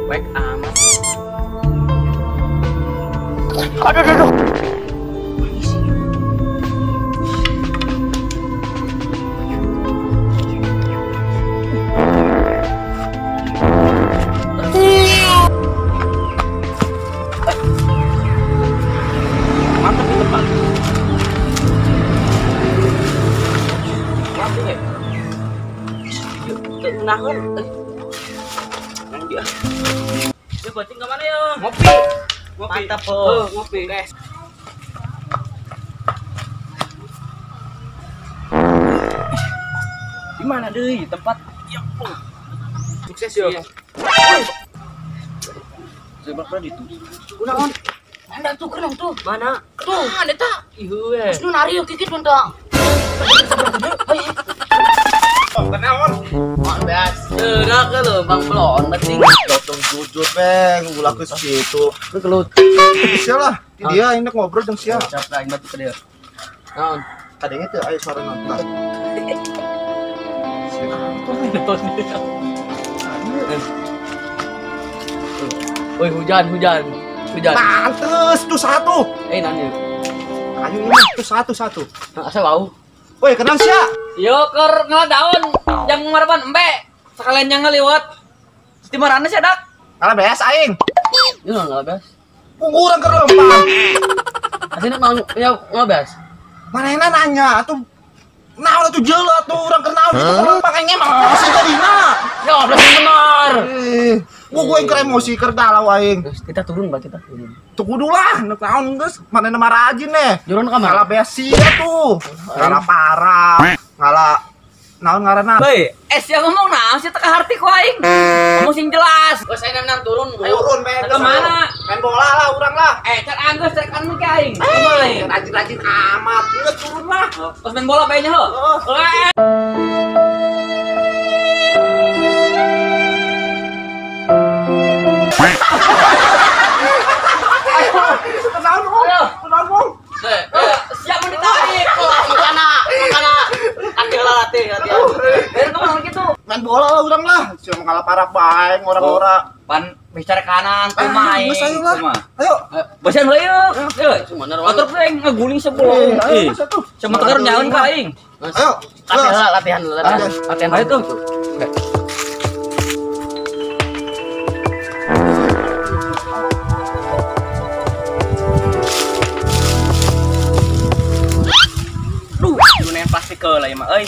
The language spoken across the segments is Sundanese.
Baik amat. Aduh, aduh, aduh. Mantap itu, Pak. Mantap ya. Yuk, nahan. Nanti ah. Yuk, bocing ke mana ya? Ngopi. Ngopi. Mantap, oh, ngopi. Guys. Di mana deh tempat? Ya, oh. Sukses yo. Coba itu. Kunaon? Mana tuh kenang tuh? Mana? Tuh, mana tak? Ieu we. Terus nu nari yuk kikit tah. Kenaon? Mak beas. Enak lho, Bang Blon penting. Dotong jujur beng, ulah geus kitu. Lu kelut. Sia lah, dia ini ngobrol jeung sia. Cap aing batu ke dia. Naon? Kadenge teu aya suara nonton. Woi, hujan, hujan. Hujan. Pantes tuh satu. Nanya. Ayo ini tuh satu. Asa bau. Woi, kenal sia. Yo keur ngadaun jang marapan embe. Sekalian yang ngaliwat. Di marana sia dak? Ngalah beas aing. Yo ngalah beas. Urang keur lempang. Asina mau ya ngalah beas. Manehna nanya atuh naon atuh jeuleuh atuh urang keur naon itu lempang aing emosi tadina. Ya bener bener. Gua yang keur emosi keur galau aing. Terus kita turun, Pak, kita turun. Tuh kudu lah, naon geus manehna mah rajin nih. Jurun ka mana? Ngalah beas sia tuh. Ngalah parah. Ngalah naon ngaranna? Hei, sia ngomong naon sia teu harti ku aing. Ngomong sing jelas. Geus aing nang turun. Turun bae. Ke mana? Main bola lah urang lah. Car anggeus rek anu ke aing. Kumaha aing? Rajin-rajin amat. Geus turun lah. Terus main bola bae nya heuh. Kenaon, Bung? Kenaon, Bung? Siap mau ditarik. Makana, makana. Latih latihan. Biar kemana gitu? Main bola lah urang lah. Cuma ngalah parah bae ngora-ngora. Pan bicara kanan kumaha aing. Ayo. Bosan heula yuk. Yuk. Atur aing ngeguling sebelum. Ayo, Sama tegar nyaun ka aing. Ayo. Latihan latihan. Latihan ayo tuh. Plastik ke lah ya mah, euy.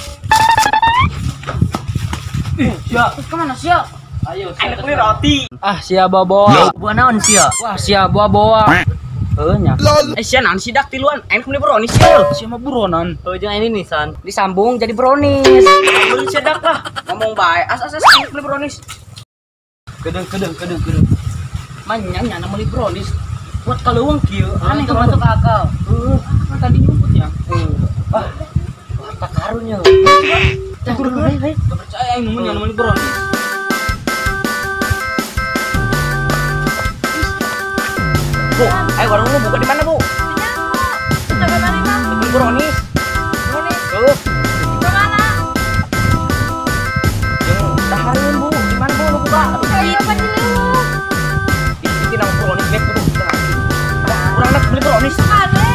Sia, kemana sia? Ayo, sia beli roti. Ah, sia bawa-bawa. Buah naon sia? Wah, sia bawa-bawa. Heuh nya. Sia naon sidak tiluan? Aing beli brownies sia. Sia mah buronan. Heuh jeung ini nisan. Disambung jadi brownies. Beli sia dak lah. Ngomong bae. As as as aing beli brownies. Kedeng kedeng kedeng kedeng. Manyang nya beli brownies. Buat kaleuweung kieu, aneh masuk akal. Heuh, kan tadi nyumputnya. Wah. Harta karunnya. Gak percaya aing mun yang beli brownies. Bu, ayo warung lu buka di mana, Bu? Beli brownies. Brownies. Tuh. Di mana? Jeung dahareun, Bu. Di mana, Bu? Lu buka? Ayo apa di lu? Ini nang brownies bek kudu. Kurang nak beli brownies. Ade.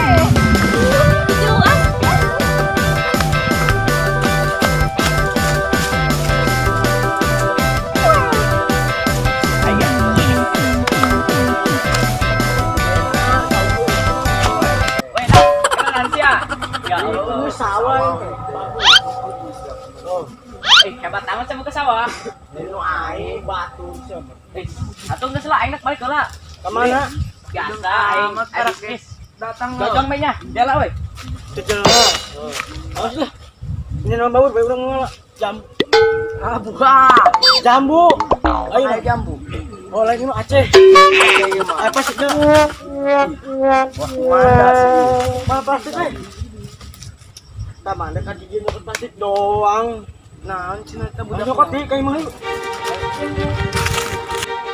Sawah. Hebat amat sama ke sawah. Nu aing batu siapa? Atuh geus lah aing balik heula. Ka mana? Biasa aing bisnis. Datang lo. Jojong bae nya. Jala we. Jejel. Awas lah. Ini nama baur bae urang ngala. Jambu. Ah buka. Jambu. Ayo jambu. Oh lagi mah Aceh. Apa sih? Wah, mana sih? Mana plastik eh? Mana kan gigi nyokot plastik doang. Nah, cina kita budak nyokot di kayak mah.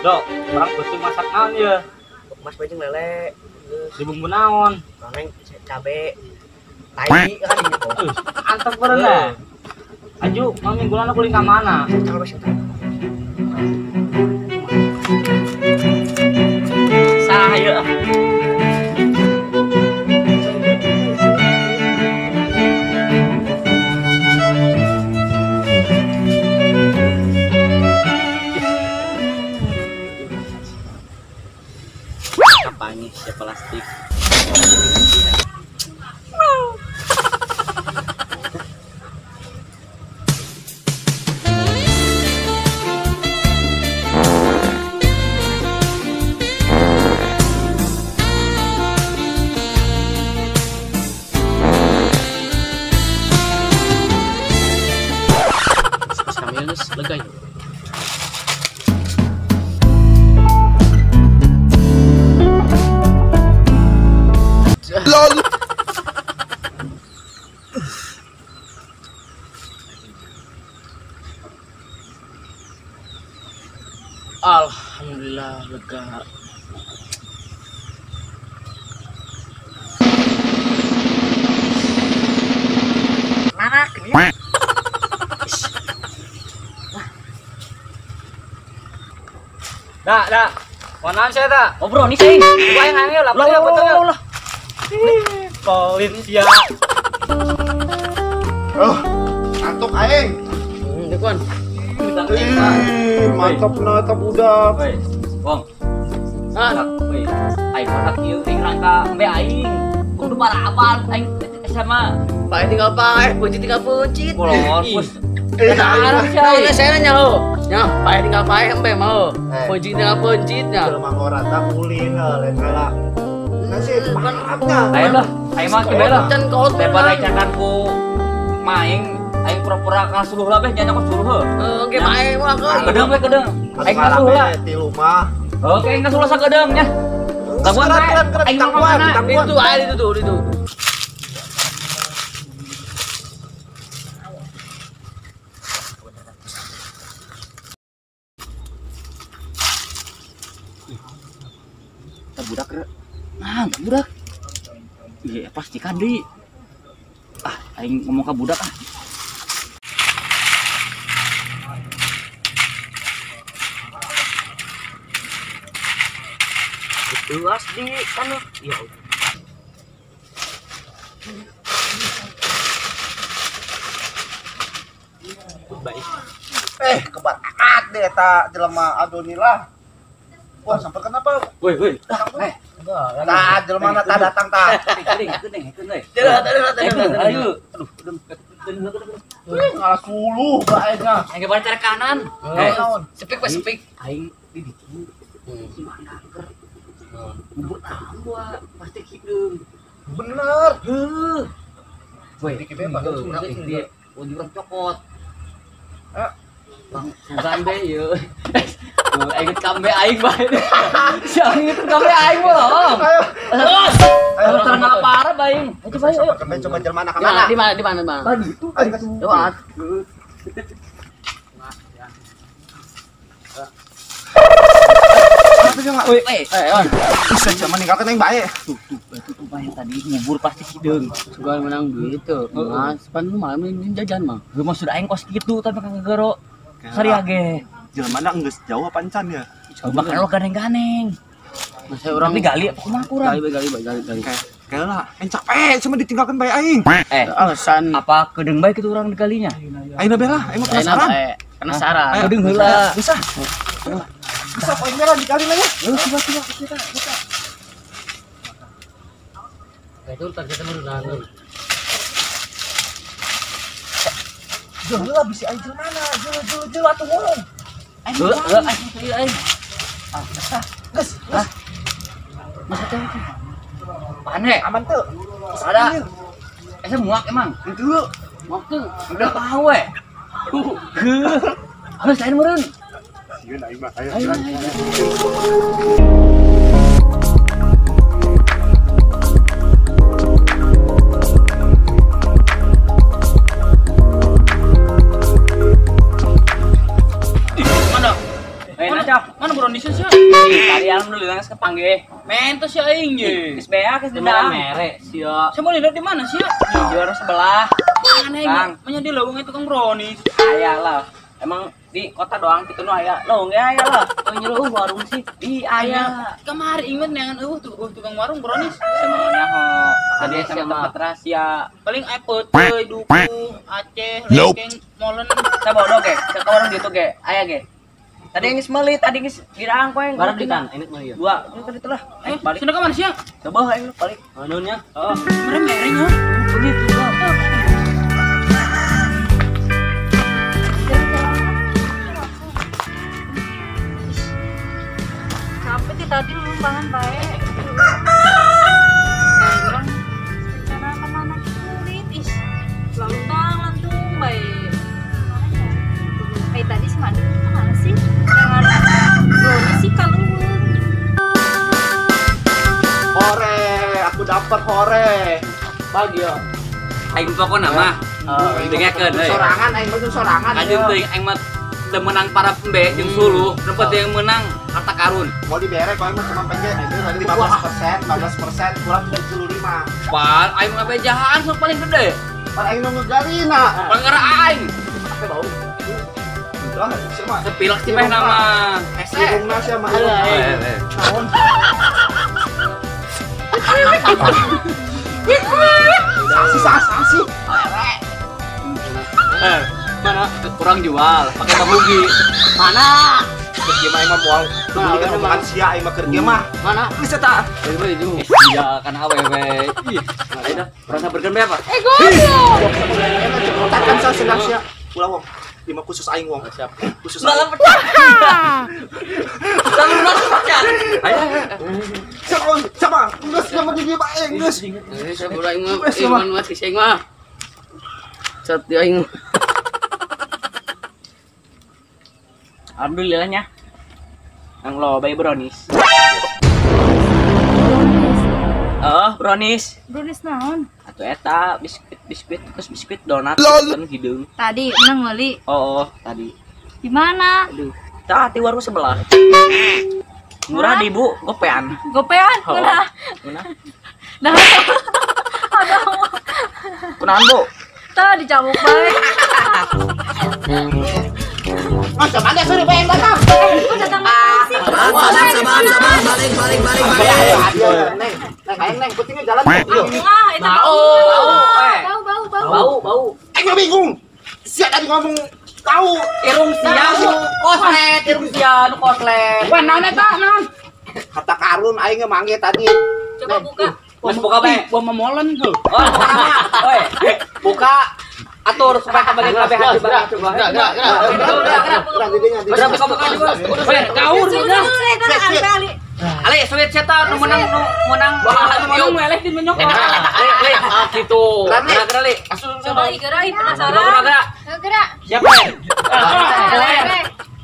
Dok, orang penting masak naon ya? Mas bajeng lele. Di bumbu naon? Goreng cabe. Tai kan gitu. Antep berenang. Aju, mau minggulan aku ka mana? Kalau masih Ih, siapa plastik. Lega itu. LOL. Alhamdulillah lega. Mana gini? Dah, dah. Warnaan saya tak? Oh bro, ni saya. Bayang angin lah. Lah, lah, lah. Pelit ya. Oh, ngantuk aing. Dekon. Mantap natap budak. Woi, Bong. Ah, woi. Aing matak ieu ing rangka embe aing. Kudu baraban aing sama. Pae tinggal pae, puncit tinggal puncit. Kolor, pus. Nah, saya nanya lo. Ya, pae tinggal pae embe mau. Puncit tinggal puncitnya. Jelema ngorata ulin lain kalah. Nasi parapnya. Ayo lah, ayo mah kieu lah. Daripada cakan ku maing aing pura-pura kasuluh lah beh, jangan aku suluh heuh. Oke, maing mah aku. Kedeung we kedeung. Aing kasuluh lah. Tilu mah. Oke, aing kasuluh sakedeung nya. Labuan aing mah mana? Itu air itu tuh, itu. Budak nah, budak. Iya, pasti kan di. Ah, aing ngomong ke budak ah. Itu asli kan ya. Baik. Kebakat deh eta jelema Adonilah. Wah, sampai kenapa? Woi, woi. Tah, jelema na tah datang tah. Geuning, geuning. Ayo. Aduh, ngalah suluh bae nya. Aing balik cara kanan. Sepik we sepik. Aing di ditu. Si mana keur. Bubur tambah pasti hideung. Bener. Heuh. Woi, dia urang cokot. Bang, sugan be ieu. Aing kambe aing bae. Si aing itu kambe aing bolong. Ayo. Terus. Ayo terang parah bae. Ayo coba ayo. Kambe coba jelema ka mana? Di mana di mana, Bang? Tadi itu. Doa. Woi, bisa cuma ninggalkeun aing bae. Tuh, tuh, tuh bae tadi ngubur pasti hideung. Sugan menang duit tuh. Mas, pan malam ini jajan mah. Heuh maksud aing kos kitu tapi kagak Sari ge. Jelema na geus jauh apa encan ya? Makan lo ganeng-ganeng. Masa urang tapi gali apa kumaha kurang? Gali gali gali. Kayak lah, aing capek cuma ditinggalkan bae aing. Alasan apa kedeung bae kitu urang digalinya? Aing bae lah, aing mah penasaran. Penasaran. Kedeung heula. Bisa. Bisa poin merah dikali lah ya. Coba coba kita buka. Itu targetnya baru lalu. Jauh lah bisi aing jelema mana? Jauh jauh jauh atuh ngomong. Aing aing aing. Ah, geus, geus. Masa teh. Pane, aman tuh. Ada. Ese muak emang. Itu. Muak tuh. Udah tahu we. Heuh. Harus lain meureun. Sieun aing mah. Ayo. Mana browniesnya sih? Tadi alhamdulillah geus kepanggih. Mentos ya aing ye. Geus beak geus dendam. Mere sia. Saya mau lihat di mana sih? Di juara sebelah. Aneh, manya di leuweung itu tukang brownies. Aya lah. Emang di kota doang kitu nu aya. Leuweung ge aya lah. Oh nyeleuh warung sih. Ih aya. Kamari inget neangan eueuh tuh tukang warung brownies. Semuanya ho. Tadi sama tempat rahasia. Paling aya peuteuy, duku, Aceh, lengkeng, molen. Sabodo ge. Ka warung ditu ge. Aya ge. Tadi geus meuli, tadi geus diraang ku aing. Barang dikan, ini mah ieu. Dua, ini tadi lah. Aing balik. Sina ka mana sia? Coba aing balik. Anunya. Heeh. Merem mereng ya. Begitu. Capek sih tadi lumbangan baik. Orang rencana kemana kulit ih. Lantang lantung baik. Eh tadi si Madu kemana sih? Jangan brownies sih kalau. Hore, aku dapat hore. Bagi ya. Aing pokona mah. Dengekeun euy. Sorangan aing mah sorangan. Ajeun teuing aing mah teu menang para pembe jeung suluh, tempat yang menang harta karun. Mau dibere kalau mah cuma penge 15%, 15% kurang 75. Pan aing mah bejahan sok paling gede. Pan aing nu ngegalina. Pangera aing. Apa bau? Udah, siapa? Sepilak sih meh nama. Hese. Irungna sia mah. Naon? Sasi. Mana kurang jual, pakai tabugi. Mana? Kerja mah emang moal. Beli kan omongan sia aing mah kerja mah. Mana? Bisa tak? Iya kan awewe. Ih, ayo dah. Merasa bergen be apa? Eh goblok. Takkan sa senang sia. Ulah wong. Lima khusus aing wong. Siap. Khusus aing. Pecah. Lalu pecah. Ayo. Siapa? Siapa? Geus nama di dieu bae geus. Saya bola aing mah, iman mah si aing mah. Sat di aing. Alhamdulillahnya. Yang lo bayi brownies. Oh, brownies. Brownies naon? Atuh eta biskuit terus biskuit donat kan hideung. Tadi menang meuli. Oh, tadi. Di mana? Aduh, tah di warung sebelah. Murah di Bu, gopean. Gopean? Murah. Murah. Nah. Aduh. Kunaon, Bu? Tah dicabuk bae. Ah, sama ada suruh bayar datang. Kok datang sih? Sabar, balik. Neng, neng, neng, kucingnya jalan. Ah, itu bau. Bau. Aing bingung. Sia tadi ngomong tahu. Irung sia koslet, irung sia nu koslet. Wah, naon eta, naon? Kata karun aing manggil tadi. Coba buka. Mas buka bae. Gua memolen tuh. Oi, buka. Atur supaya kebagian kabeh hati barang. Gerak, gerak, gerak. Gerak, Buka juga. Weh, gaur udah. Ale, sweet seta nu menang nu menang. Wah, nu menang eleh di menyok. Le, gitu. Gerak, gerak, Le. Coba gerak, penasaran. Gerak, gerak. Gerak. Siap, Le.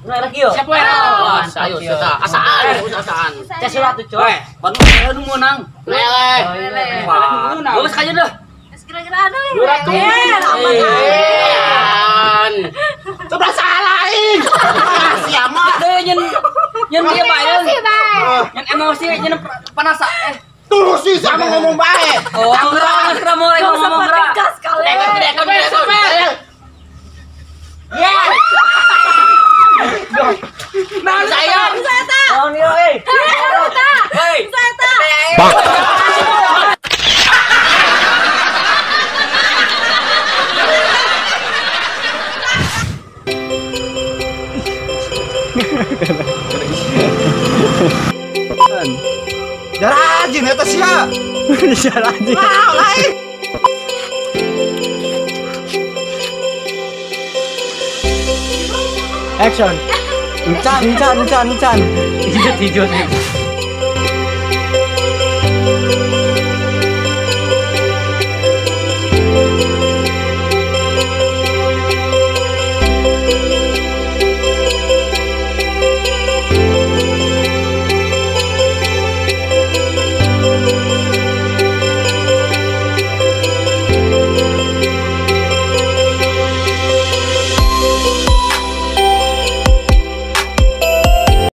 Gerak lagi yo. Siap, we. Ayo, seta. Asaan, asaan. Cek surat tuh, coy. Ban nu menang. Le. Bagus aja dah. Kira-kira ada ya. Coba salah aing. Siapa? Deh nyen nyen dia bae. Nyen emosi nyen panas eh. Terus sih sama ngomong bae. Oh, gerak mulai ngomong gerak. Tegas kali. Ya. Nah, saya. Naon ieu euy? Hei. Jarajin eta sia. Jarajin. Wah, lain. Action. Encan. Hijau.